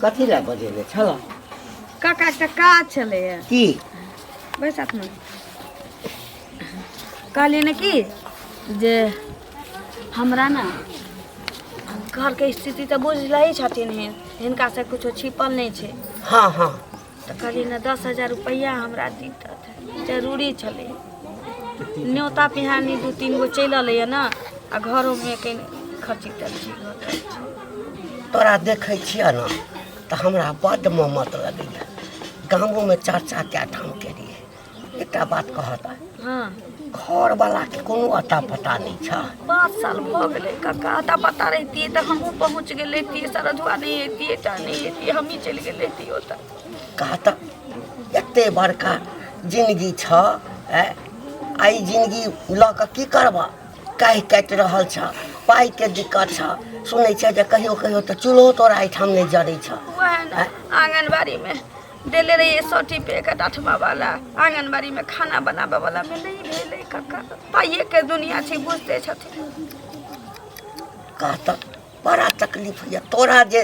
कथी लए बजेने छल? काका, एकटा काज छलैए। की? बैसाख में कहलियै ने कि जे हमरा ने घरके स्थिति तऽ बुझले ही छथिन, हिनका से कुछो छिपल नहि छै। हाँ हाँ तऽ कहलियै ने, 10,000 रुपैआ हमरा दितत, जरूरी छलै। न्योता पिहानी 2-3 गो चलि अलैए ने, आ घरोमे कनि खर्ची तर्ची घटल छै। तोरा देखै छियै ने तऽ हमरा बड्ड ममत लगैए। गामोमे चर्चा कए ठाम केलियै। एकटा बात कहत? हँ। घरवलाके कोनो अता पता नहि छ? 5 साल भऽ गेलै काका। अता पता रहितियै तऽ हमहूँ पहुँच गेल रहितियै। सरधुआ नहि अयतियै टा नहि अयतियै, हमही चलि गेल रहितियै ओतऽ। कह तऽ, एते बड़का जिनगी छ, आइ जिनगी लऽ कऽ की करबह? काहि काटि रहल छ, पाइके दिक्कत छ। सुनै छियै जे कहियो कहियो तऽ चूल्हो तोरा एहिठाम नहि जरै छ। वएह ने, आंगनबाड़ीमे देले रहियै सर्टिफिकेट, आठमा वाला आंगनबाड़ीमे खाना बनाबऽ वाला मे नहि भेलै काका। पाइएके दुनिया छै, बुझते छथिन। कह तऽ, बड़ा तकलीफ होइए। तोरा जे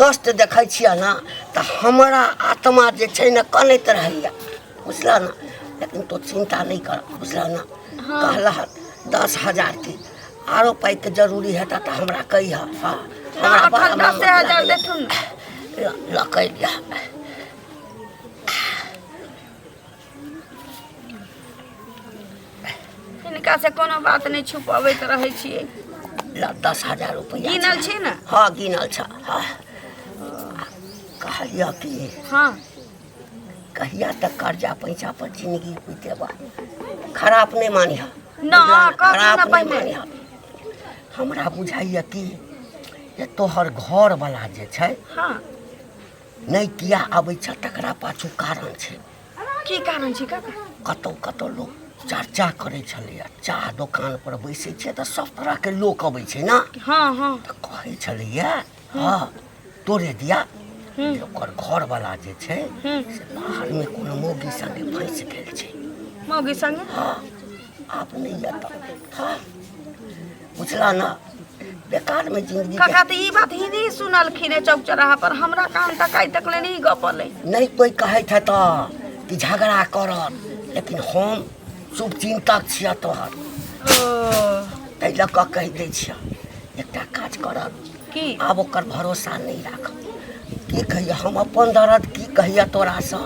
कष्ट देखै छियै ने तऽ हमरा आत्मा जे छै ने कनैत रहैए, बुझलह ने? लेकिन तू चिन्ता नहि कर, बुझलह ने? कहलह 10,000 के, आरो पाइके जरूरी हेतऽ तऽ हमरा कहिह। हँ, हमरा बड़ा एखन 10,000 ममत। देथुन ने। लऽ कहि लिअ। हिनका से कोनो बात नहि छुपबैत रहै छियै। ल, 10,000 रुपैआ। गिनल छी ने? हँ, गिनल छ। हँ, कहलिअ कि कहिया तक कर्जा पैसा पर जिंदगी बितेबह? खराब नहि मानिह। ना, कहू खराब ने नहि पहिने। मानिह। हमरा बुझाइए कि जे तोहर घरवला जे छै नहि किया आबै छ, तकरा पाछू कारण छै। की कारण छै काका? कतौ कतौ लोक चर्चा करै छलैए। चाह दोकान पर बैसै छै तऽ सब तरहके लोक अबै छै ने। हँ हँ तऽ कहै छलैए, हँ, तोरे दिया जे ओकर घरवला जे छै से बाहरमे कोनो मौगी संगे फँसि गेल छै। मौगी संगे? हँ, आब नहि एतऽ। हँ, बुझला ने, बेकारमे जिंदगी। काका, तऽ ई बात ही नहीं सुनलखिन है चौक चौराहा पर? हमरा कान तक आइ तक ले नहीं गप अलै। नहि कोइ कहैत हेतऽ कि झगड़ा करत, लेकिन हम शुभचिन्तक छियह तोहर। ओ। ताहि लऽ कऽ कहि दै छियह, एकटा काज करब। की? आब ओकर भरोसा नहि राखब। की कहिया हम अपन दर्द, की कहिया तोरासँ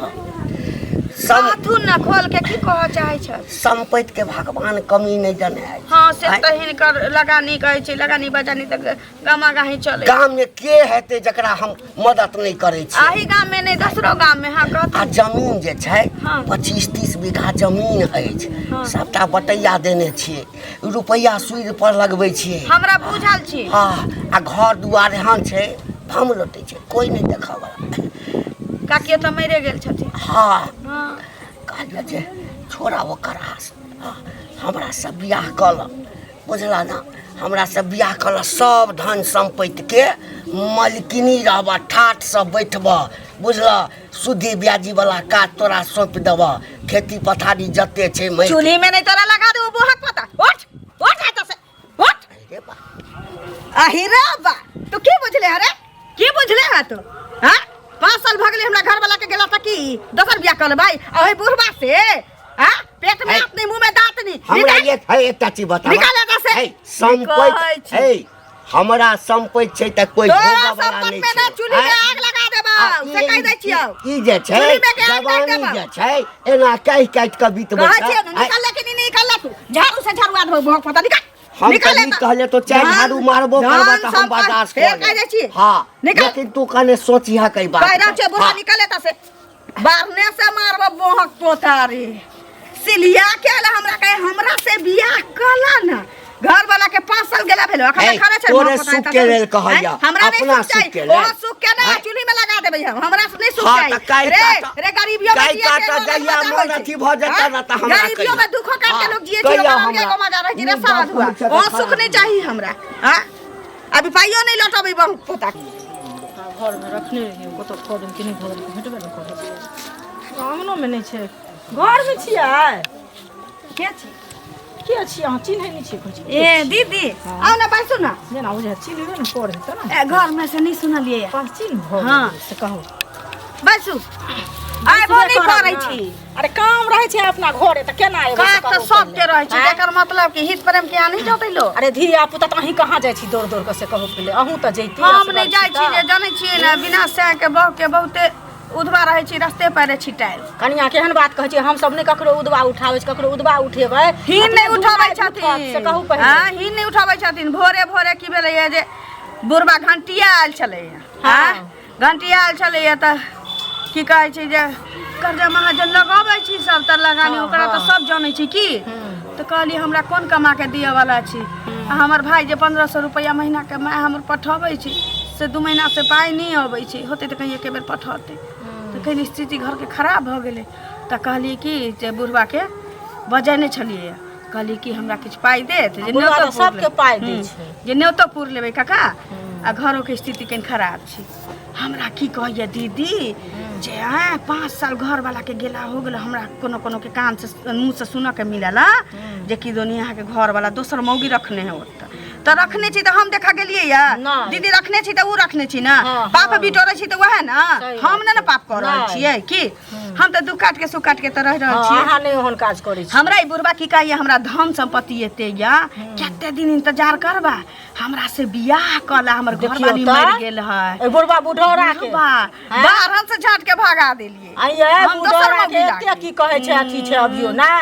सम कहथुन ने खोल के, की कहऽ चाहै छथि? सम्पत्तिके भगवान कमी नहि देने अछि। हँ, से आँय? तऽ हिनकर लगानी कहै छै, लगानी बजानी तऽ गामा गाही चलै। गाममे के हेतै जकरा हम मदद नहि करै छी? आही गाम में नहि, दोसरो गाम में। हाँ, आ कहथुन। जमीन जे छै, 25-30 बीघा जमीन अछि। सबटा बटैया देने छियै, रुपैआ सूद पर लगबै छियै। हमरा बुझल छी। हँ, आ घर दुआर एहन छै, फम लोटै छै, कोइ नहि देखऽ वाला। काकियो तऽ मरे गेल छथिन। हँ। कहलियै जे छोड़ा ओकर आस। हँ, हमरा से बियाह कऽ लऽ, बुझला ने? हमरा से बियाह कऽ लऽ, सब धन सम्पत्तिके मलकिनी रहबह, ठाठसँ बैठबह, बुझलह? सुधी ब्याजी वाला काज तोरा सौंपि देबह, खेती पथारी जते छै माटि। चूल्ही में नहीं तोरा लगा देबो बोहक पता। उठ उठ एतऽ से, उठ। अरे बा। अही रे बा, तू की बुझले हरे? की बुझले है तू? हाँ, 5 साल भऽ गेलै हमरा घर वाला के गेला तऽ की दोसर बियाह कऽ लेबै आ ओहि बुढ़बा से? हाँ, पेट में है। हाथ नहीं, मुंह में दांत नहीं। हमरा निकाल। ये है, एकटा चीज बता। निकाल एतऽ से। है, सम्पत्ति कहै छी। है, हमरा सम्पत्ति छै तऽ कोइ तोरा भोगऽ वाला सम्पत्ति नहि में ना छै। चूल्ही में आँय? आग लगा देबौ। आ से कहि दै छियौ। ई जे छै चूल्ही में के आग लागि जवानी देबौ। जे छै, एना कहि काटि कऽ बितबै कहै छै। छियौ ने, निकाल लेकिन ई निकाल ले तू। झाड़ू से झाड़ू देबौ भोग पता, निकाल। हम निकाल तऽ ई एतऽ। कहले तो चारि धन- झाड़ू मारबो धन करबऽ तऽ हम सम्पत्ति- बर्दाश्त फेर कऽ कहि दै छी। लेब। हँ, निकाल। लेकिन तू कने सोचिह कई बात। कहि रहल छियौ बुढ़ा, निकाल एतऽ से। बारने से मारबो बोहक पोता रे। सिलिया के आयल हमरा कहे हमरा से बियाह कला न। घर वाला के 5 साल गेला भेलो, अखन हे, खरे छै तोरे भोग पता सुख एतऽ के से। लेल कहैया, हैं? हमरा नहीं अपना सुख सुख चाही। के लेल। ओहो सुख के ना हैं? चूल्ही में लगा देबै हम। हमरा से नहीं सुख हाँ, चाही तऽ काल्हि रे। रे, गरीबियो में काल्हि जिए के काटऽ एगो अलग जहिया मजा मोन होइ छै। अथी भऽ जेतऽ हैं? ने तऽ हमरा गरीबियो कहिया। में दुखो काट के हाँ, लोग जिए छै, कहिया ओकरा अलगे हमरा। एगो मजा रहै छै रे नीक सारा बात धुआ। कहै छै तऽ ओ सुख खराब। नहीं चाही हमरा। हाँ, अभी पाइयो नहीं लौटबै बहु पोता। घरमे रखने रहियै, कतऽ कऽ कि नहि भऽ गेल, भेटबे नहि करै। आङ्गनोमे नहि छै, घरमे छियै। के छी? के छी अहाँ? चिन्है नहि छियै कुछ। ए दीदी, आउ ने, बैसू ने। जेना बुझाइ चिन्हबे ने पड़े तऽ ने। ए, घर में से नहीं सुनलियै। पहचिन भऽ हाँ। गेलै, से कहू। बैसू, आबो नहि करै छी। अरे काम रहै छै अपना घरे तऽ केना एबै से काज तऽ कहू सबके पहिले। रहै छै। आँय? एकर मतलब कि हित प्रेम के यहाँ नहीं जतै लोक। अरे धिया पुता तऽ अहीं कहाँ जाइ छी दौड़ दौड़ कऽ, से कहू पहिले। अहूँ तऽ जैती। हम नहि जाइ छी जे जनै छियै ने, बिना सएह के बहु के बहुते उधवा रहै छी, रस्ते पैरे छिटायल। कनिया, केहन बात कहै छी? हमसब नहि ककरो उदबा उठाबै छी। ककरो उदबा उठेबै ही अपने नहि उठाबै दुनू उठत, छथिन। से कहू पहिले। हाँ, ही नहि उठाबै छथिन। भोरे भोरे की भेलैया जे बुढ़बा घंटिया आयल छलैया। हाँ। हाँ, घंटिया आयल छलैया तऽ की कहै छै जे कर्जा महाजन लगाबै छी सब तऽ लगानी। हाँ, ओकरा तऽ हाँ। सब जनै छै की। तऽ कहली हमरा कोन कमा के दिअ वाला छी, आ हमर भाय जे 1500 रुपैआ महीना के माय हमर पठबै छी, से 2 महीना से पाइ नहि अबै छै। होतै तऽ कहीं एके बेर पठौतै। तऽ कहीं स्थिति घरके खराब भऽ गेलै तऽ कहलियै कि जे बुढ़बाके बजेने छलियै, कहलियै कि हमरा किछु पाइ देत जे बुढ़बा न्योतो तऽ पुर सबके लेबै। पाइ दै छै। जे न्योतो पुर लेबै काका, आ घरोके स्थिति कनि खराब छै। हमरा की कहैया दीदी जे आँय, 5 साल घरवालाके गेला हो गेल। हमरा कोनो कोनोके कानसँ मुँहसँ सुनऽके मिलल जे कि दोनी अहाँके घरवाला दोसर मौगी रखने है। ओतऽ तऽ रखने छी तऽ हम देखऽ गेलियै या नहि। दीदी, रखने छी तऽ उ रखने छी ने। हाँ, पाप हाँ। बिटोरै छी तऽ वएह ने। सही हम बात नहि ने पाप कऽ रहल नहि। छियै की। हम तऽ दुख काट के सुख काट के तऽ रहि रहल हाँ, छियै। अहाँ नहि ओहन काज करै छी। हमरा ई बुढ़बा की कहैया, हमरा धन संपत्ति एते या, कते दिन इंतजार करबा, हमरा से बियाह कऽ ला, हमर देखियौ घरवाली तऽ। मरि गेल है। एहि बुढ़बा बुढ़ौरा के बुढ़बा आँय? बाहर से झाट के भगा देलियै। आइये हम दोसर बुढ़ौरा के मौगी एते लागी। की कहै छै, अथी छै अभियो ने,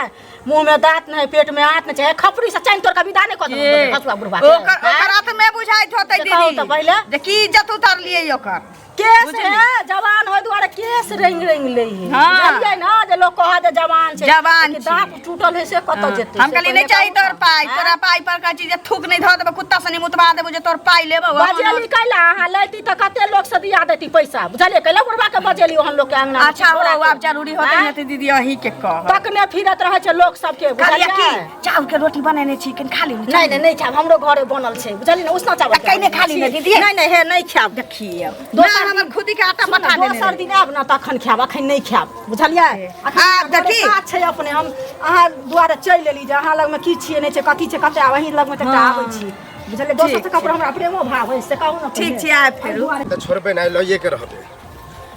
मुंह में दांत नहीं, पेट में आंत नहीं छै। खपरी से चाइन तोड़ के विदा नहीं कऽ देबो हसुआ बुढ़बा के। ओकर आँय? ओकर आत्मे बुझाइत होतै से कहू दीदी तऽ पहिले। जे की इज्जत उतारलियै ओकर। केस बुझलियै? है जवान होय दुआरे केस रंग रंग लै है। हाँ। बुझलियै ना जे लोग कहत जे जवान छै। जवान लेकिन छै। दांत टूटल है से कतऽ जेतै? हम से कहलियै पहिले नहि चाही कहू तोहर तऽ। पाइ। आँय? तोरा पाइ पर कहै छी जे थूक नहि धऽ देबो, कुत्ता सनी मुतबा देबो जे तोहर पाइ लेबो। बजेली कैला? अहाँ लैती तऽ कते लोक से दिया देती पैसा, बुझलियै? कैला बुढ़बा के बजेली ओहन लोक के अंगना में? अच्छा हो, छोड़ा के। आब जरूरी होतै आँय? ने तऽ दीदी अहीं के कहब। तकने फिरत रहै छै लोक सबके, कहलियै बुझलियै? की चाउर के रोटी बनेने छी, कनि खा लियौ ने। नहीं नहीं, नहीं खायब। हमरो घरे बनल छै, बुझलियै ने, उसना चावल। तऽ कहिने खा ली ने दीदी। नहीं नहीं, हे नहीं खायब। देखियौ दोसर ना, हमर खुदी के आटा सुन ने, पठा देने दोसर रहै। दिन आयब ने तखन खायब, अखन नहीं खायब, बुझलियै? अखन आब घरे देखी। काज छै अपने। हम अहाँ दुआरे चलि एली जे अहाँ लगमे की छियै, नहि छै, कथी छै, कते आब अहीं लगमे तऽ एकटा आबै छी, बुझलियै? दोसर से ककरो हमरा प्रेमो भाव है, से कहू ने ठीक पहिले। छै, आयब फेरू। तऽ छोड़बै नहि, लइए के रहबै।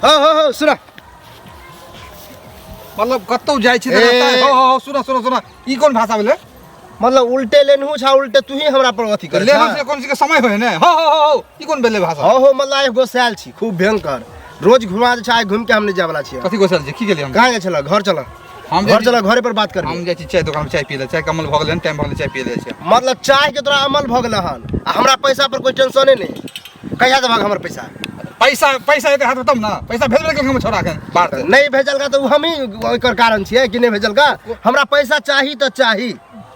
हँ हँ हँ, सुन। मतलब कतौ जाइ छी तऽ ए। रास्ता, हो हो हो, सुन सुन सुन, ई कोन भाषा भेलै? मतलब उल्टे लेनहु छा, उल्टे तू ही हमरा पर अथी कर। लेना से कोन चीज के समय होय ने? हो हो हो हो, ई कोन भेलै भाषा? हो हो, मतलब आइ गोसायल छी खूब भयंकर, रोज घुमा दे छै, आइ घुमि के हम नहि जाय वाला छियै। कथी गोसल छी? की गेलियै हम? कहाँ जाइ छल? घर चल। हम घर चल, घरे पर बात करबै। हम जाइ छी चाय दोकान में चाय पियै लए। चाय के अमल भऽ गेलै हन, टाइम भऽ गेलै, चाय पियै लए जाइ छी। मतलब चाय के तोरा अमल भऽ गेल हन आ हमरा पैसा पर कोई टेंशने नहि। कहिया देबहक हमर पैसा? पैसा पैसा एते हाथ में तब ना, पैसा भेजबे केलकै हम छोड़ा के बाहर से। नहि भेजलका तऽ ओ हमही ओकर कारण छियै कि नहि भेजलका। हमरा पैसा चाही तऽ चाही।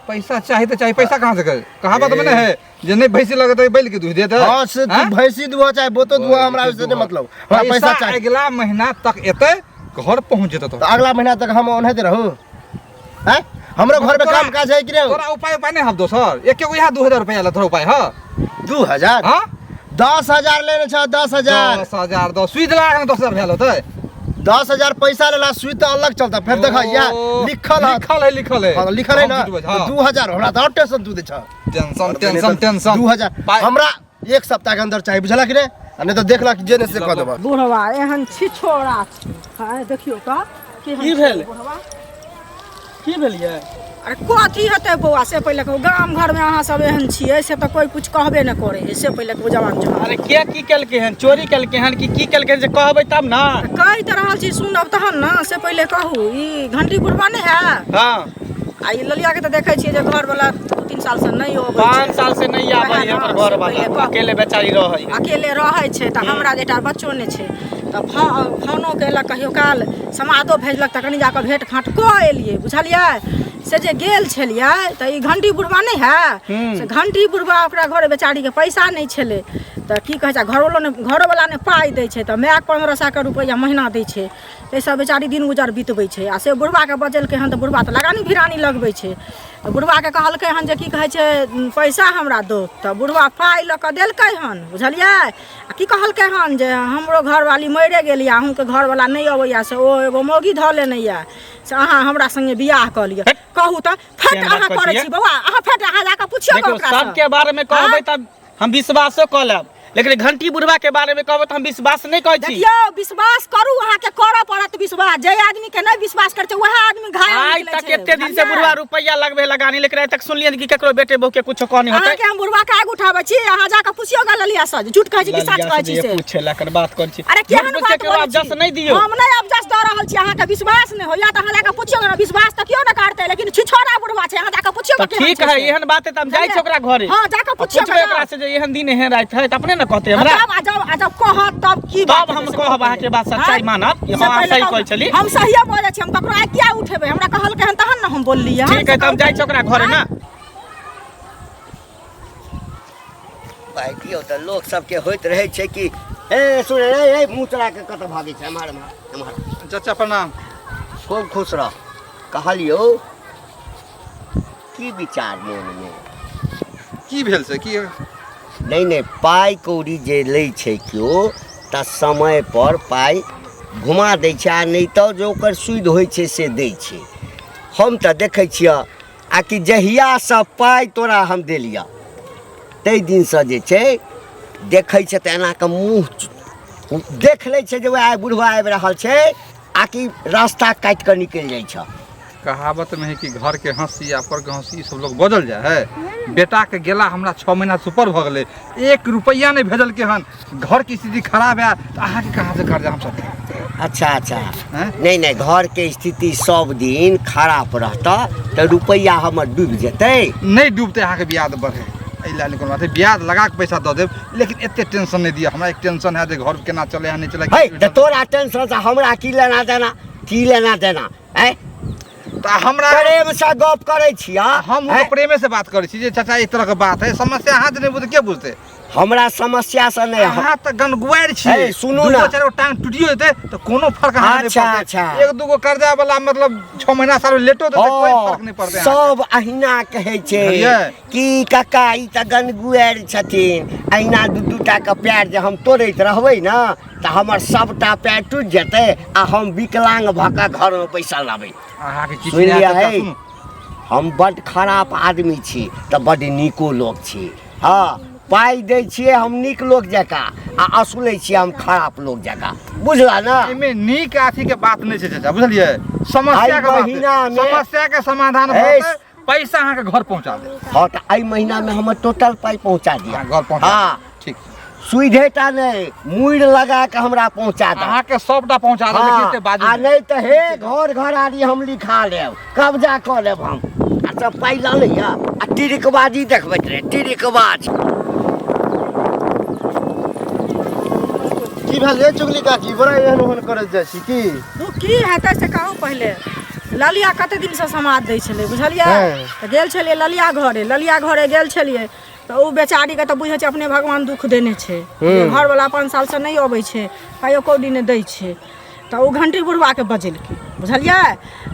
पैसा चाही तऽ चाही, पैसा कहाँ से करे? कहावत में नहीं है जे नहीं भैंसी लगत है बैल के दूध देत। हाँ, से तू हैं? भैंसी दुह चाहे बोतो दुह, हमरा ओहिसे नहि मतलब, हमरा पैसा चाही। अगला महीना तक एते घर पहुंच जेतौ। तऽ अगला महीना तक हम ओनाहिते रहू? हैं, हमरो घर में काम काज है कि नहीं? तोरा उपाय उपाय नहीं हब दोसर? एक एगो यहाँ 2000 रुपया ला तोरा उपाय ह? 2000? हाँ। 10,000 लेने छ, 10,000। 10,000 दस सुई दिला के 10,000 भेल होतै। 10,000 पैसा लेला, सुई तऽ अलग चलता। फेर देखा, या ओ, लिखल है। लिखल है, लिखल है। हाँ, लिखल है ना। हम बुझबै, हाँ। 2000 हमरा तऽ और टेंशन तू दै छ। Tension tension tension. 2000 पाइ- हमरा एक सप्ताह के अंदर चाही, बुझलक कि नहि? आ नहि तऽ देखलक जे नहि से कऽ देबह। बुढ़वा एहन छिछोरा छै। हाँ, देखियौ तऽ केहन की छै भेल? बुढ़वा। की भेल ये? अरे कथी हेतै बौआ, से पहिले कहू। गाम घरमे अहाँ सब एहन छियै से तऽ कोइ कुछ कहबे नहि करै है, से पहिले कहू। जवान जवान। अरे के की केलकै हन? चोरी केलकै हन कि की केलकै हन से कहबै तब ने। कहि तऽ रहल छी, सुनब तहन ने। से पहिले कहू, ई घंटी बुढ़वा नहि है? हाँ। आ ई ललिया के तऽ देखै छियै जे घरवला 2-3 साल से नहि अबै छै। 5 साल से नहीं आबै है ओकर घर वाला। पहिले कहू। अकेले बेचारी रहै है। अकेले रहै छै तऽ हमरा जेटा बच्चो नहि छै तऽ फोनो केलक कहियो काल, समादो भेजलक तऽ कनि जाकऽ भेंट घाँट कऽ एलियै, बुझलियै? से जे गेल छलियै तऽ ई घंटी बुढ़वा नहि है, से घंटी बुढ़वा ओकरा घरे बेचारीके पैसा नहि छलै। तऽ की कहै छै घरवलो नहि घरोवला नहि पाइ दै छै तऽ मायके 1500 रुपैआ महीना दै छै ताहिसँ बेचारी दिन गुजर बितबै छै आ से बुढ़बाके बजेलकै हन तऽ बुढ़बा तऽ लगानी भिरानी लगबै छै तऽ बुढ़बाके कहलकै हन जे की कहै छै पैसा हमरा दो तऽ बुढ़बा पाइ लऽ कऽ देलकै हन बुझलियै आ की कहलकै हन जे हमरो घरवाली मरिए गेल यऽ अहूँके घरवला नहि अबैए से ओ एगो मौगी धऽ लेने यऽ से अहाँ हमरा सङ्गे बियाह कऽ लिअ कहू तऽ फट केहन बात अहाँ कहै करै छियै? छी बौआ अहाँ फट अहाँ जाकऽ पुछियौ देखियौ ओकरासँ सबके बारे में कहबै तब हम विश्वासो कऽ लेब लेकिन घंटी बुढ़वा के बारे में कहबै तऽ हम विश्वास नहि करै छी देखियौ विश्वास करू अहाँके करऽ पड़त विश्वास जे आदमी के नहि विश्वास करै छै वएह आदमी घायल आइ निकलै तक छै, एते दिन से बुझलियै? बुढ़वा रुपैया लगबे लगानी लेकिन आइ तक सुनलियै कि केकरो बेटे बहू के कुछो कहनी होतै अहाँके हम बुढ़वा के आगू उठाबै छी अहाँ जाकऽ पुछियौ गे ललिया से झूठ कहै छी कि सच कहै छी से पूछे ला कर बात करै छी अरे झूठ केहन बुझ के बात केकरो बोलै अबजस छी नहि दियौ हम नहि अबजस दऽ रहल छी अहाँके विश्वास नहि होइया तऽ अहाँ जाकऽ पुछियौ ने विश्वास तऽ केओ नहि करतै लेकिन छिछोरा बुढ़वा छै अहाँ जाकऽ पुछियौ तऽ ने केहन ठीक छै है से। एहन बात है तऽ हम जाइ छी ओकरा घरे हँ जाकऽ आ पुछियौ पुछबै ओकरा से जे एहन दिन एहन राति है तऽ अपने ने कहतै हमरा तब आ जब आ जब कहत तब की बात तब हम हेतै से कहब कहू अहाँके बात पहिले। सच्चाई आँय? मानब कि से हँ अहाँ पहिले सही कहू। कहै छली हम सहिए बजै छी हम ककरो आइ किया उठेबै हमरा कहलकै हन तहन ने हम बोललियै ठीक है तऽ हम जाइ छी ओकरा घरे ने भाइ दियौ तऽ लोक सबके होइत रहै छै कि हे सुन ए ए मुँह चला के कतऽ भागै छै एम्हर एम्हर एम्हर चाचा प्रणाम खूब खुश रह कहलियौ की विचार मोनमे की भेल से की नहि नहि पाइ कौड़ी जे लै छै केओ तऽ समय पर पाइ घुमा दै छै आ नहि तऽ जे ओकर सुदि होइ छै से दै छै हम तऽ देखै छिअ आ कि जहियासँ पाइ तोरा हम देलिअ ताहि दिनसँ जे छै देखै छै तऽ एना कऽ मुँह देख लै छै जे वएह बुढ़वा आबि रहल छै आ कि रास्ता काटि कऽ निकलि जाइ छै कहावत में है कि घर के हंसी आ पर के हंसी ई सब लोग बदल जाए है बेटा के गेला हमरा 6 महीना से ऊपर भऽ गेलै एक रुपैआ नहीं भेजल के हन घर के स्थिति खराब है तऽ अहाँके कहाँ से कर्जा हम सब अच्छा अच्छा हैं? नहि नहि घरके स्थिति सब दिन खराब रहतऽ तऽ रुपैआ हमर डूबि जेतै नहीं डूबते अहाँके ब्याज बढ़े एहि लए नहि कोनो बात है ब्याज लगा के पैसा दऽ देब लेकिन एते टेंशन नहीं दिअ हमरा एक टेंशन है जे घर केना चले है नहीं चले है तऽ तोरा टेंशन से हमरा की लेना देना की लेना देना आँय तऽ हमरा प्रेमसँ गप करै छियै हम आँय? प्रेमे से बात करै छी जे चाचा ई तरह के बात है समस्या अहाँ जे नहि बुझते के बुझते हमरा समस्यासँ नहि अहाँ तऽ गनगुआरि छी हे, सुनू दूगो ना। चारि गो टांग टूटियो जेतै तऽ कोनो फर्क अहाँ नहि अच्छा, पड़तै अच्छा। एक दूगो कर्जा वाला मतलब 6 महीना साल लेटो देतै कोई फर्क नहि पड़तै अहाँके। सब अहिना कहै छै बुझलियै? कि काका ई तऽ गनगुआरि छथिन अहिना दू दू टा के पैर जे हम तोड़ैत रहबै ने तऽ हमर सबटा पैर टूटि जेतै आ हम विकलांग भऽ कऽ घरमे बैसल रहबै अहाँके किछु सुनि नहि लिअ हैत चाचा, हे सुनू। हम बड्ड खराब आदमी छी तऽ बड्ड नीको लोक छी हँ पाइ दै छियै हम नीक लोक जकाँ आ असुलै छियै हम खराब लोक जकाँ बुझला ने एहिमे नीक अथी के बात नहि छै चाचा बुझलियै समस्या के एहि बात महीनामे- समस्या के समाधान ए, भऽ जेतै, पैसा अहाँके घर पहुँचा देब हँ तऽ एहि महीनामे हमर टोटल पाइ पहुँचा दिअ अहाँ घर पहुँचा हँ देब। ठीक सुधे टा नहि मुड़ि लगा कऽ हमरा पहुँचा दे अहाँके सबटा पहुँचा देब लेकिन एते हँ, बाजू आ नहि। नहि तऽ हे घर घर आदि हम लिखा लेब कब्जा कऽ लेब हम आ सब पाइ लऽ लैया आ टिरिकबाजी देखबैत रहे टिरिकबाज की भेल रे चुगली काकी बड़ा एहन ओहन करैत जाइ छी की ओ की हेतै से कहू पहिले ललिया कते दिनसँ समाद दै छलै बुझलियै हँ। तऽ गेल छलियै ललिया घरे ललिया घरे गेल छलियै तऽ ओ बेचारीके तऽ बुझै छै अपने भगवान दुख देने छै जे घरवला 5 सालसँ नहि अबै छै पाइयो कौड़ी नहि दै छै तऽ ओ घंटी बुढ़वाके बजेलकै बुझलियै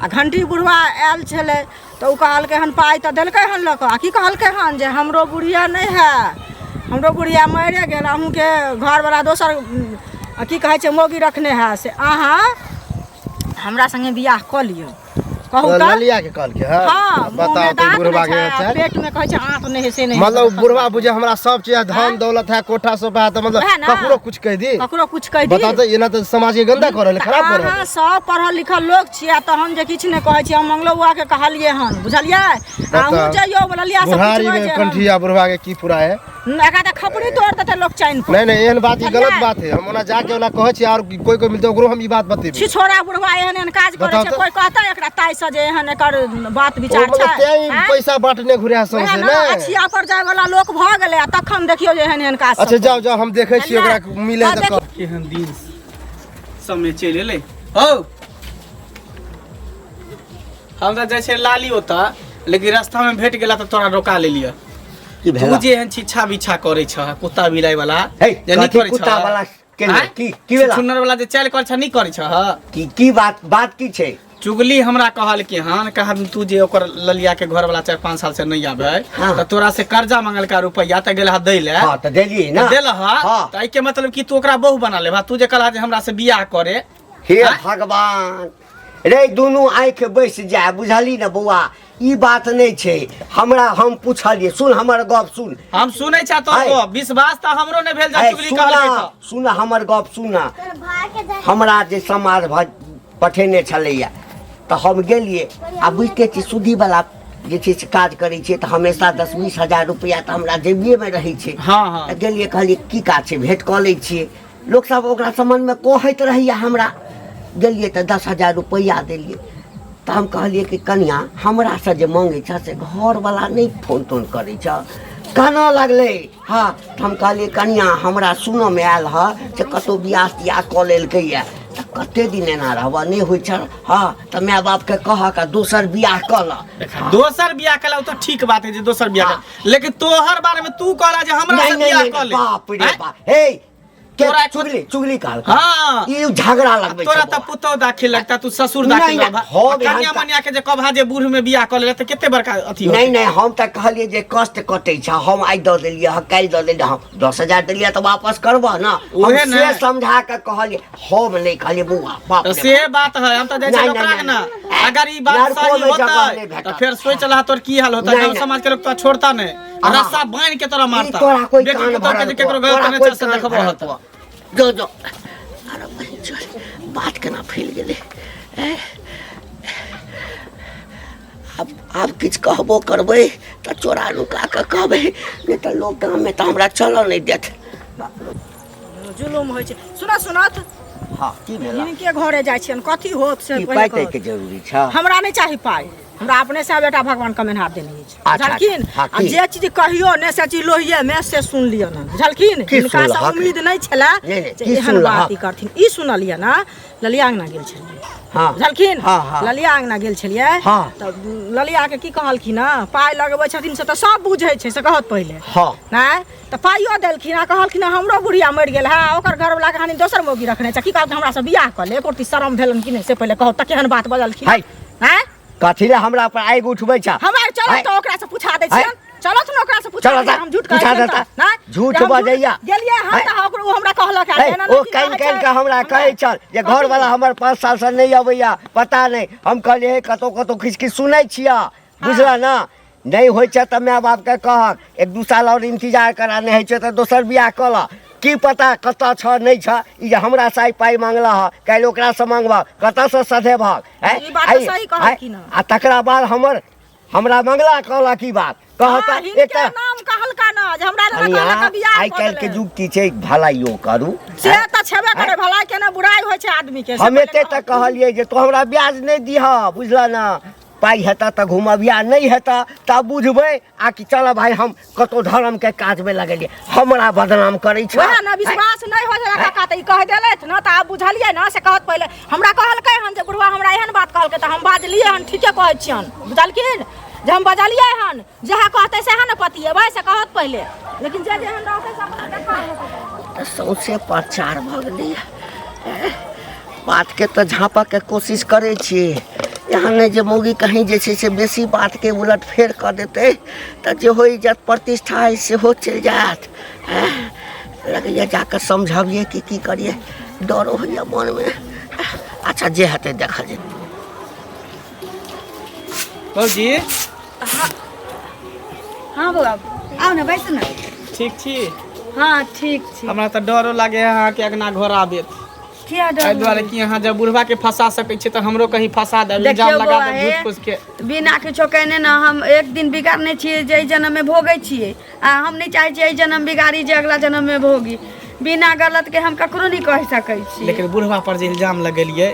आ घंटी बुढ़वा आयल छलै तऽ ओ कहलकै हन पाइ तऽ देलकै हन लऽ कऽ आ की कहलकै हन जे हमरो बुढ़िया नहि है हमरो बुढ़िया मरिए गेल अहूँके घरवला दोसर की कहै छै मौगी रखने है से अहाँ हमरा सङ्गे बियाह कऽ लिअ कहू तऽ ललिया के कहलकै हँ हाँ मुँह बताओ में तऽ दाँत बुढ़वा नहि के छै आ चाल पेट में कहै छै आँत नहि है से नहि है। मतलब बुढ़वा बुझे हमरा सब चीज है, धन दौलत है कोठा सोफा है तऽ मतलब वएह ना। ककरो कुछ कह दी ककरो कुछ कहि दी बताओ तऽ एना तऽ समाज के गंदा कर रहल है, खराब कर रहल अहाँ सब पढ़ल लिखल लोक छियै आ तहन जे किछु नहि कहै छियै हम मंगलो बौआ के कहलियै हन बुझलियै अहूँ जइयौ ललिया से बुढ़ारी पुछबै में जे हम- कंठिया बुढ़वा के की पूरा है एकरा तऽ खपड़ी तोड़ देतै लोक चैन पर नहीं नहीं एहन बात ई गलत बुझलियै? बात है हम ओना जाके ओना कहै छी और कोई कोई मिलते ओकरो हम ई बात बतेबै छिछोड़ा बुढ़वा एहन एहन काज करै बताउ छै तऽ। कोई कहतै एकरा ताइ से जे एहन एकर बात ओ विचार मतलब छै तें आँय? पैसा बांटने घुरे है वएह सौंसे ने, ने अछिया पर जाय वाला लोक भऽ गेलै आ तखन देखियौ जे एहन एहन काज सब अच्छा जाओ जाओ हम देखै छी बुझलियै? ओकरा मिले हँ, तऽ देखियौ। कहब। केहन दिन समय चलि एलै हौ हम तऽ जाइ छियै लाली ओतऽ लेकिन रास्तामे भेट गेला तऽ तोरा रोका लेलियै की भेला? तू जे एहन छिछा बिछा करै छह कुत्ता बिलाइ वाला हे, जे नहि कथी करै कुत्ता छह? वाला केने? आँय? की भेला? छुछुन्नर वाला जे चालि करै छह नहि करै छह की की बात बात की छै चुगली हमरा कहल कि हन कहा तू जे ओकर ललिया के घर वाला 4-5 साल से नहीं आबे हाँ। तऽ तोरा से कर्जा मंगलका रुपया तऽ गेल हा दै ले हाँ तऽ देलियै ना देल हा हाँ तऽ एहिके मतलब कि तू ओकरा बहु बना लेबा तू जे कहला जे हमरा से बियाह करे हे आँय? भगवान रे दुनू आँखि बैस जाय बुझली ने बौआ ई बात नहि छै हमरा हम पुछलियै सुन हमर गप सुन हम सुनै छा तोर आँय। गप विश्वास तऽ हमरो नहि भेल जे ऐ, चुगली सुना कहलकै तऽ सुन हमर गप सुन हमरा जे समाज पठेने छलैया तऽ हम गेलियै आ बुझिते छी सूदीवला जे छै से काज करै छियै तऽ हमेशा 10-20 हजार रुपैआ तऽ हमरा जेबिएमे रहै छै हाँ हाँ तऽ गेलियै कहलियै की काज छै भेँट कऽ लै छियै लोकसभ ओकरा सम्बन्धमे कहैत रहैए हमरा गेलियै तऽ 10 हजार रुपैआ देलियै तऽ हम कहलियै कि कनिआँ हमरासँ जे मङ्गै छह से घरवला नहि फोन तोन करै छह कानऽ लगलै हँ तऽ हम कहलियै कनिआँ हमरा सुनऽमे आयल हँ जे कतहु बियाह तियाह कऽ लेलकैए तऽ कते दिन एना रहबह नहि होइ छह हँ तऽ माय बापके कहक आ दोसर बियाह कऽ लऽ दोसर बियाह केला ओ तऽ ठीक बात है जे दोसर बियाह कर लेकिन तोहर बारे में तू कहला जे हमरा नहीं से नहीं बियाह नहीं कऽ ले बाप रे आँय? बाप हे के तोरा चुगली चुगली कहल हाँ। ई झगड़ा लगबै तोरा छै तऽ बौआ। पुतोह दाखिल लगता तू ससुर नहीं, दाखिल नहीं, लगबा। हम आ कन्या एहन मनिया के जे कभा जे बूढ़ में बियाह कऽ लेला तऽ कते बड़का अथी होतै। नहीं नहीं हम तऽ कहलियै जे कष्ट कटै छै हम आइ दऽ देलियै हँ काल्हि दऽ देलियै हम 10,000 देलियै तऽ वापस करबह ने हम उहे से ने। समझा कऽ कहलियै हम नहि कहलियै बौआ बाप तऽ रे से बात है हम तऽ जाइ नहीं, छियै नहीं, ओकरा के नहीं, ना नहीं। अगर ई बात लड़को सही में जगह होतै नहीं भेटत। तऽ फेर सोच लहा तोर की हाल होतै नहीं, गाँव नहीं। समाज के लोग तोरा छोड़ता नहीं हाँ। रस्सा बांध के तोरा ई मारता तोरा कोई बेटी कान पुतोह के भरल जे केकरो तोरा गलत कोई नहि से कान देखबो भरल होतै तोरा। जो जो अरे बहिन चल बात केना फैल गेलै ऐं? आब आब किछु कहबो करबै तऽ चोरा नुका कऽ कहबै नहि तऽ लोक गाममे तऽ हमरा चलऽ नहि देत जुलुम होइ छै सुनऽ सुनत हँ की भेल हिनके घरे जाइ छियनि कथी होत से की पहिले पाइ कहू। ताइके जरूरी छ हमरा नहि चाही पाइ हमरा अपने से बेटा भगवान कमेनहार देने अछि अच्छा, बुझलखिन हाँ, आ की? जे चीज कहियो ने से चीज लोहिये मे से सुन लिअ ने बुझलखिन की हिनका से सुनलहक? उम्मीद नहि छलै नहि, नहि, जे की एहन सुनलहक? बात ई करथिन ई सुनलियै ने ललिया अंगना गेल छलियै हाँ बुझलखिन हाँ, हाँ। ललिया अंगना गेल छलियै हाँ। तऽ ललिया के की कहलखिन हँ पाइ लगबै छथिन से तऽ सब बुझै छै से कहत पहिले हाँ नहि तऽ पाइयो देलखिन आ कहलखिन हँ, हमरो बुढ़िया मरि गेल है ओकर घरवला के हानि दोसर मौगी रखने छै की कहलखिन हमरा से बियाह कऽ ले एको रत्ती शरम भेलन कि नहि से पहिले कहू तऽ केहन बात बजलखिन हाय। आँय कथी ले हमरा पर आगि उठबै छ हम आर चलत हाय। तऽ ओकरा से पूछा दै हाय। छियनि चलत ने ओकरा से पूछा चलऽ दै छियनि, तऽ, हम झूठ कहै पूछा छियनि देता। तऽ, नहि? झूठ जे हम बजैया। गेलियै हन हाय। तऽ ओकरो ओ हमरा कहलक हे, एना ओ नहि की कानि कहै कानि छै। कऽ हमरा कहै छल जे घरवला हमर 5 सालसँ नहि अबैया पता नहि हम कहलियै हे कतहु कतहु किछु किछु सुनै छियै बुझलह ने नहि होइ छै तऽ माय बापके कहक 1-2 साल आओर इन्तजार करा नहि होइ छै तऽ दोसर बियाह कऽ लऽ की पता कतऽ छऽ नहि छऽ ई जे हमरासँ आइ पाइ मांगलह हँ काल्हि ओकरासँ मांगबह कतऽसँ सधेबहक आँय? ई बात तऽ सही कहलखिन हँ। आ तकरा बाद हमर हमरा मंगला कहलक ई बात कहता हाँ, हिनके एकटा नाम कहलका ना जे हमरा लग कनिया कहलक बियाह आइ कऽ काल्हिके देले। युग की छै भलाइयो करू से तऽ छेबे करे भलाई के ने बुराई होइ छै आदमी के से हम पहिले एते तक कहलियै जे तू हमरा ब्याज नहि दिह बुझल ने पाइ हेतऽ तऽ घुमबिया नहि हेतऽ तब बुझबै आ कि चल भाइ हम कतहु धर्मके काजमे लगेलियै हमरा बदनाम करै छै वएह ने विश्वास नहि होइ छै काका तऽ ई कहि देलथि ने तऽ आब बुझलियै ने से कहत पहिले हमरा कहलकै हन जे बुढ़वा हमरा एहन बात कहलकै तऽ हम बाजलियै हन ठीके कहै छियनि बुझलखिन जे हम बजलियै हन जएह कहतै सएह ने पतिएबै से कहत पहिले लेकिन जे जेहन रहतै से अपन देखा तऽ सौंसे प्रचार भऽ गेलैए बातके तऽ झाँपऽके कोशिश करै छी यहाँ नहि जे मौगी कहीं जे छै से बेसी बातके उलट फेर कऽ देतै तऽ जे हो इज्जत प्रतिष्ठा अइ सेहो चलि जायत लगैए जाकऽ समझबियै कि की करियै डरो होइए मनमे अच्छा जे हेतै देखल जेतै भौजी हाँ बौआ आउ ने बैसू ने ठीक छी हाँ ठीक छी हमरा तऽ डरो लागे है अहाँके अगना घर आबेत किया डर एहि दुआरे कि अहाँ जब बुढ़वा के फंसा सकै छी तऽ हमरो कहीं फंसा देब देखियौ इल्जाम लगा बौआ, देब हे। झूठ फूस के बिना किछो केने ने हम एक दिन बिगाड़ने छियै जे एहि जन्ममे भोगै छियै आ हम नहि चाहै छियै एहि जन्म बिगाड़ी जे अगला जन्ममे भोगी बिना गलतके हम ककरो नहि कहि सकै छी लेकिन बुढ़वा पर जे इल्जाम लगेलियै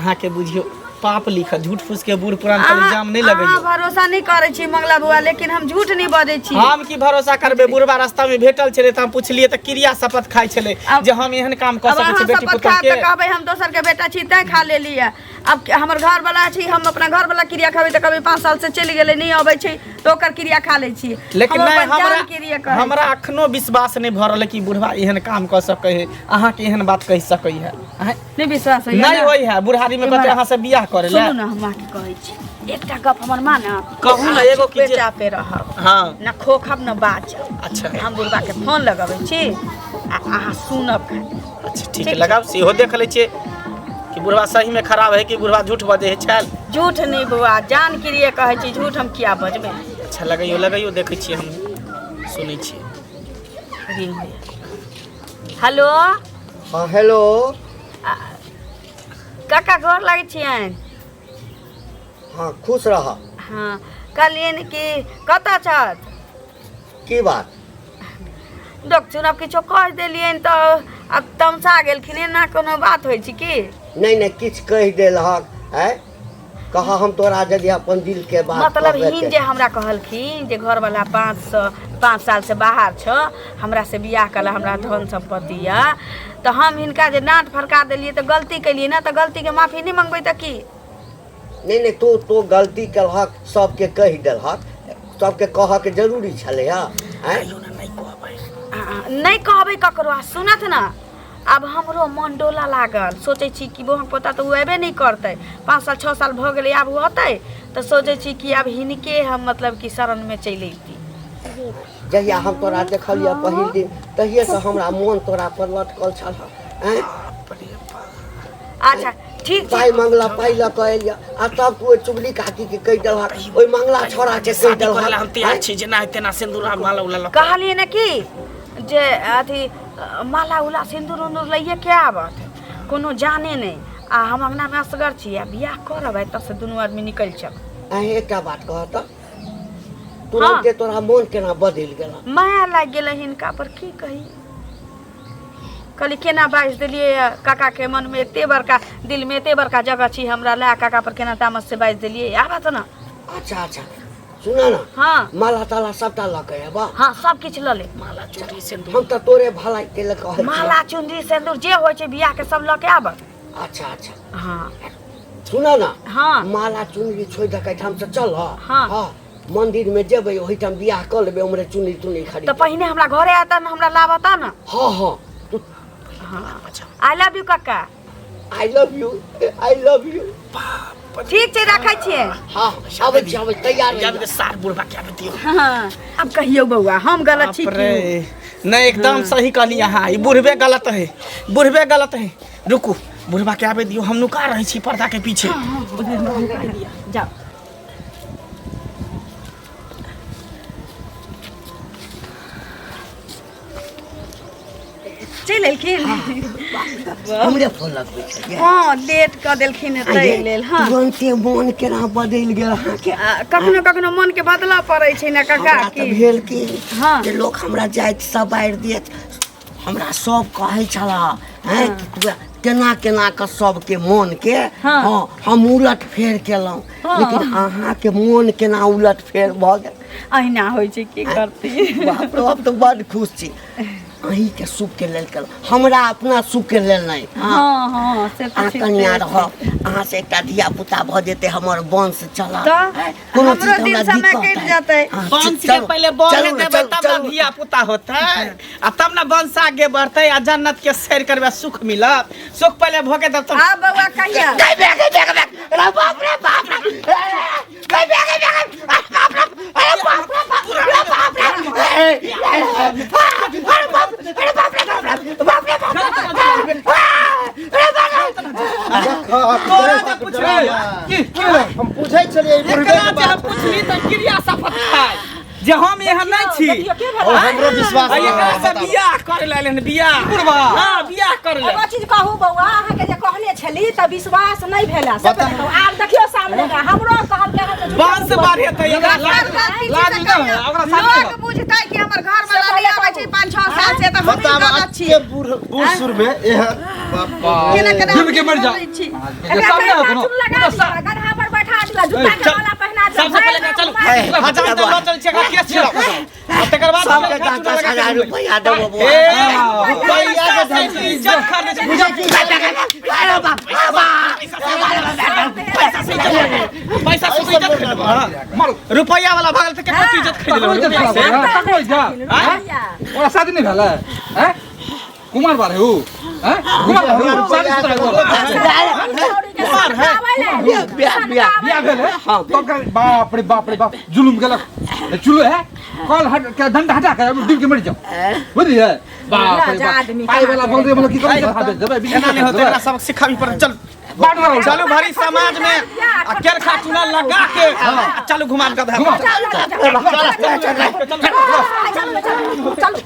अहाँके बुझियौ पाप लिखत झूठ फूस के बूढ़ पुरान पर इल्जाम नहीं अहाँ लगैयो भरोसा नहीं करै छी मंगला बौआ लेकिन हम झूठ नहीं बजै छी हम की भरोसा करबै बुढ़बा रास्ता में भेटल छलै तऽ हम पुछलियै तऽ क्रिया शपथ खाइ छलै जे हम एहन काम कऽ अब सकै अहाँ छी बेटी शपथ पुतोह खायब के तऽ कहबै हम दोसर के बेटा छी तैं खा लेलियै अब हमर घर वाला छी हम अपना घर वाला क्रिया खेबै तऽ कहबै 5 साल से चलि गेलै नहि अबै छै तऽ ओकर क्रिया खा लै छी लेकिन हम नहि अपन हमरा जान क्रिया कहै हमरा अखनो विश्वास नहि भऽ रहल है कि बुढ़बा एहन काम कऽ सकै है अहाँके एहन बात कहि सकै है छी। नहि विश्वास होइए नहि ने? होइ है बुढ़ारी में कहते अहाँ से बियाह करे ले सुनू ने हम अहाँके कहै छी एकटा गप हमर मानब कहू ने एगो की जे बेटा पे रहब हाँ न खोखब न बाजब अच्छा हम बुढ़बा के फोन लगबै छी आ अहाँ सुनब खाली अच्छा ठीक है लगाओ सेहो देख लै छियै कि बुढ़वा सही में खराब है कि बुढ़वा झूठ बजै है छैल झूठ नहि बौआ जान के लिए कहै छी झूठ हम किया बजबै अच्छा लगैयो लगैयो देखै छियै हम सुनै छियै रिंग होइए हेलो हाँ हेलो काका घर लागै छियनि हाँ खुश रह हँ कहलियनि कि कतऽ छथि की बात डॉक्टर आब किछो कहि देलियनि तऽ आब तमसा गेलखिन एना कोनो बात होइ छै की नहि नहि किछु कहि देलहक आँय कह हम तोरा यदि अपन दिल के बात मतलब कहबे हिन ते। जे हमरा कहलखिन जे घरवला 5 साल से बाहर छ हमरा से बियाह कला हमरा धन सम्पत्ति यऽ तऽ हम हिनका जे डाँट फड़का देलियै तऽ गलती केलियै ने तऽ गलतीके माफी नहि मंगबै तऽ की नहि नहि तू तू गलती केलहक सबके कहि देलहक सबके कहऽके जरूरी छलै हँ आँय नहि कहबै ककरो आ सुनत ने आब हमरो मन डोला लागल सोचै छी कि बौआ पोता तऽ ओ अयबे नहि करतै 5 साल 6 साल भऽ गेलै आब ओ अतै तऽ सोचै छी कि आब हिनके हम मतलब कि शरणमे चलि अयती जहिया हम तोरा देखलियऽ पहिल दिन तहिएसँ हमरा मोन तोरा पर लटकल छल आँय अच्छा ठीक छै पाइ मंगला पाइ लऽ कऽ एलियै आ तब तू ओहि चुगली काकीके कहि देलहक ओहि मंगला छौड़ाके कहि शादी करे ला हम देलहक तैयार छी जेना है तेना सिंदूर आ माला उला लऽ कऽ। कहलियै ने कि जे अथी माला उला सिन्दूर उन्दूर लैए के आबत कोनो जाने नहि आ हम अङ्गनामे असगर छी आ बियाह करब एतऽ से दुनू आदमी निकलि चल अहीं एकटा बात कह तऽ तुरन्ते तोरा मोन केना बदलि गेल माया लागि गेलै हिनका पर की कही कहली केना बाजि देलियै काकाके मनमे एते बड़का दिलमे एते बड़का जगह छी हमरा लए काका पर केना तामस से बाजि देलियै आबत ने अच्छा अच्छा सुन ना हाँ माला ताला सबटा लऽ के अयबा हाँ सब किछु लऽ ले माला चुनरी सिंदूर हम तऽ तोरे भलाई के लऽ कहै माला चुनरी सिंदूर जे होइ छै बियाह के सब लऽ के आबत अच्छा अच्छा हाँ सुन ना हाँ माला चुनरी छोड़ि दऽ एहिठाम से चल हाँ। हाँ मंदिर में जेबै ओहिठाम बियाह कऽ लेबै उम्हरे चुनरी तुनरी खरीद तऽ पहिने हमरा घरे आता ने हमरा लाबता ने हाँ हाँ तू I love you काका I love you I love you ठीक छै राखै छियै हाँ आबै छी आबै छी, तैयार जाबे रहियै। सार बुढ़बा के आबे दियौ हाँ अब कहियौ बौआ हम गलत छी बाप की रे नहीं एकदम सही कहली अहाँ ई बुढ़बे गलत है बुढ़बे गलत है रुकू बुढ़बा के आबे दियौ हम नुका रहै छी पर्दा के पीछे जाओ चलि एलखिन हमरे फोन लगबै छलियै हँ लेट कऽ देलखिन ताहि लेल हँ तुरन्ते मोन केना बदलि गेल अहाँके आ, कखनो कखनो मन के बदलऽ पड़ै छै ने काका हमरा तऽ की भेल कि हँ। जे लोक हमरा जाति सब बारि देत हमरा सब कहै छला हैं कि तू केना केना कऽ सबके मोन के हाँ। हाँ हम उलट फेर केलहुँ हाँ। लेकिन अहाँके मोन केना उलट फेर भऽ गेल अहिना होइ छै की करती बाप रे बाप तऽ बड खुश छी अहीँके सुखके लेल केलहुँ हमरा अपना सुखके लेल नहि हाँ हँ हँ से तऽ अहाँ ठीके कनिया छै। रहब अहाँ से एकटा धिया पुता भऽ जेतै हमर वंश चलत तऽ हैं, कोनो हमरो चीज दिन हमरा समय दिक्कत कटि है। जेतै। हाँ, वंश के चलू, पहिले बढ़े चलू ने, देबै चलू, तब ने चलू। धिया पुता होतै आ तब ने वंश आगे बढ़तै आ जन्नत के सैर करबै सुख मिलत सुख पहिले भऽ के तब आब बौआ कहिया गई बे, गई बे, गई बे। अरे बाप रे बाप रे अरे गई बे, गई बे, गई। अरे बाप रे अरे बाप रे बाप रे अरे बाप रे अरे बाप रे अरे बाप रे बाप रे बाप रे बाप रे अरे बाप रे तोरा जे पुछबै की हम पूछै छलियै ई बुढ़बे एकरा के जे हम बात पुछली तऽ क्रिया शपथ खाय जे हम एहन नहि छी। देखियौ की और भेलै। हमरो विश्वास आ नहि एकरा है, से बताबू। बियाह करे ला एलै हन, बियाह। बुढ़बा। हाँ, बियाह करे ला। एगो चीज कहू बौआ, अहाँके जे कहने छली तऽ विश्वास नहि भेला से बताउ। कहू। आब देखियौ सामने मे हमरो कहलकै हन जे झूठ बांस बाढ़ेतै एकरा। लाज नहि है, ओकरा शादी लोग बुझतै कि हमर घर वाला नहि आबै छै 5-6 साल से, तऽ हम बताब गलत छी। अते बूढ़ बूढ़ सुर में एहन बाप केना केना डूब के मर जा। बोलै छी। एकरा सामने गदहा हो कोनो। चूल लगा दियौ, गदहा पर बैठा दियौ, जूता के माला पहिना दियौ, सबसे पहिले एकरा चलू भरि गाँव हजाम तक लऽ चल छी, एकरा केस छिड़ाउ आ तकर बाद सबके 10-10 हजार रुपैआ देबो बौआ। ए, रुपैया के धमकी, इज्जत खरीदै छै। बुझै छी, अरे बाप, अरे बाप, पैसा से इज्जत, पैसा से इज्जत खरीद लेबो। मारू। रुपैया वाला भगल तऽ केकरो तू इज्जत खरीद तकरो लेबो इज्जत रुपैया खराब से? है, तकरो इज्जत, हैं? ओकरा शादी नहि भेलै, हैं? कुमार बारे हु, हैं? कुमार बारे हु, शादी शुदा है कुमार है बियाह बियाह बियाह भेल है तब का बाप रे बाप रे बाप जुलुम केलक ए, चुलो है कल हट के डंडा हटा के डूब के मर जाओ, बुझलियै? बाप रे जा बाप आदमी पाई वाला बोल रे, मतलब की करै छै? देबै एना नहि होतै, एकरा सबक सिखाबी पड़त। चल बात मारो। चलू भरी समाज में आ केरखा चूना लगा के आ चलू घुमा गधा। घुमा। चलू चलू चलू।